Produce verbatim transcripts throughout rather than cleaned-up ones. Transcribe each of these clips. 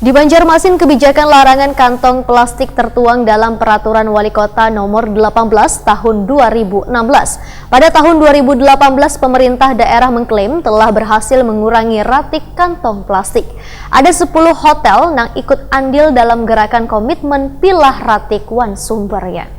Di Banjarmasin, kebijakan larangan kantong plastik tertuang dalam Peraturan Wali Kota Nomor delapan belas Tahun dua ribu enam belas. Pada tahun dua ribu delapan belas, pemerintah daerah mengklaim telah berhasil mengurangi ratik kantong plastik. Ada sepuluh hotel nang ikut andil dalam gerakan komitmen pilah ratik wan sumbernya.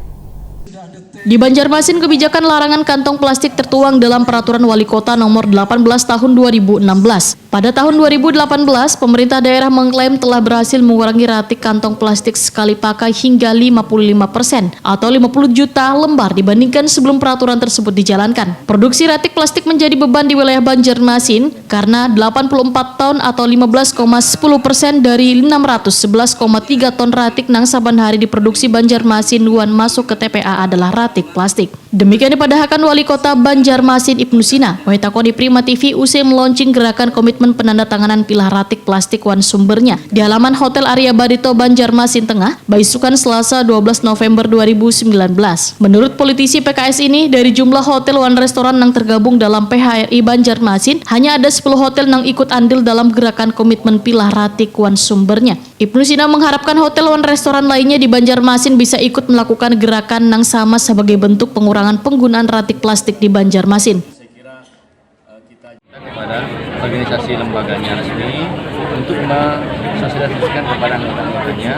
Di Banjarmasin, kebijakan larangan kantong plastik tertuang dalam Peraturan Wali Kota Nomor delapan belas Tahun dua ribu enam belas. Pada tahun dua ribu delapan belas, pemerintah daerah mengklaim telah berhasil mengurangi ratik kantong plastik sekali pakai hingga lima puluh lima persen atau lima puluh juta lembar dibandingkan sebelum peraturan tersebut dijalankan. Produksi ratik plastik menjadi beban di wilayah Banjarmasin karena delapan puluh empat ton atau lima belas koma sepuluh persen dari enam ratus sebelas koma tiga ton ratik nang saban hari diproduksi Banjarmasin wan masuk ke T P A adalah ratik plastik. Demikian dipadahakan Wali Kota Banjarmasin Ibnu Sina, metakoni Prima T V usai meluncing gerakan komitmen penandatanganan pilah ratik plastik wan sumbernya di halaman Hotel Arya Barito Banjarmasin Tengah, baisukan Selasa dua belas November dua ribu sembilan belas. Menurut politisi P K S ini, dari jumlah hotel wan restoran nang tergabung dalam P H R I Banjarmasin, hanya ada sepuluh hotel nang ikut andil dalam gerakan komitmen pilah ratik wan sumbernya. Ibnu Sina mengharapkan hotel wan restoran lainnya di Banjarmasin bisa ikut melakukan gerakan nang sama sebagai bentuk pengurangan penggunaan ratik plastik di Banjarmasin. Kepada organisasi lembaganya resmi untuk mensosialisasikan kepada anggota-anggotanya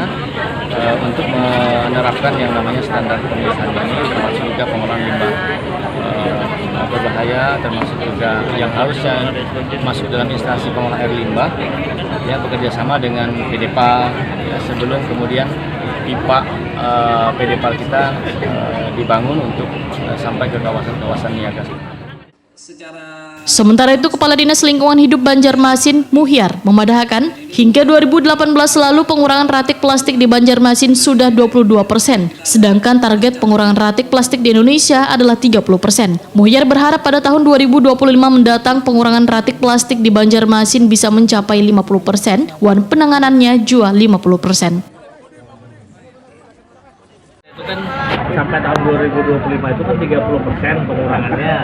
eh, untuk menerapkan yang namanya standar pemisahan ini, termasuk juga pengolahan limbah eh, berbahaya, termasuk juga yang harusnya masuk dalam instansi pengolah air limbah, ya, bekerja sama dengan P D P A L, ya, sebelum kemudian pipa eh, P D P A L kita eh, dibangun untuk eh, sampai ke kawasan-kawasan niaga. Sementara itu, Kepala Dinas Lingkungan Hidup Banjarmasin, Muhyar, memadahakan, hingga dua ribu delapan belas lalu pengurangan ratik plastik di Banjarmasin sudah dua puluh dua persen, sedangkan target pengurangan ratik plastik di Indonesia adalah tiga puluh persen. Muhyar berharap pada tahun dua ribu dua puluh lima mendatang pengurangan ratik plastik di Banjarmasin bisa mencapai lima puluh persen, wan penanganannya jua lima puluh persen. Itu kan sampai tahun dua ribu dua puluh lima itu kan tiga puluh persen pengurangannya,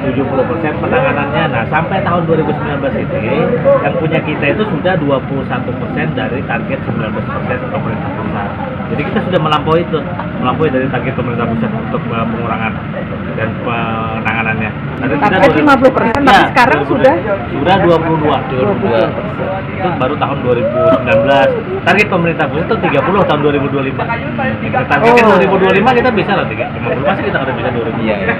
tujuh puluh persen penanganannya. Nah, sampai tahun dua ribu sembilan belas ini yang punya kita itu sudah dua puluh satu persen dari target sembilan belas persen pemerintah pusat. Jadi kita sudah melampaui itu, melampaui dari target pemerintah pusat untuk eh, pengurangan dan penanganannya. Tadi kita Target dua- lima puluh persen, tapi Ya, sekarang dua ribu sudah sudah dua puluh dua. dua puluh dua persen. Itu baru tahun dua ribu sembilan belas. Target pemerintah pusat itu tiga puluh tahun dua ribu dua puluh lima. Kita target Oh. dua ribu dua puluh lima kita bisa lah tiga lima puluh, pasti kita udah bisa dua ribu. Iya, iya.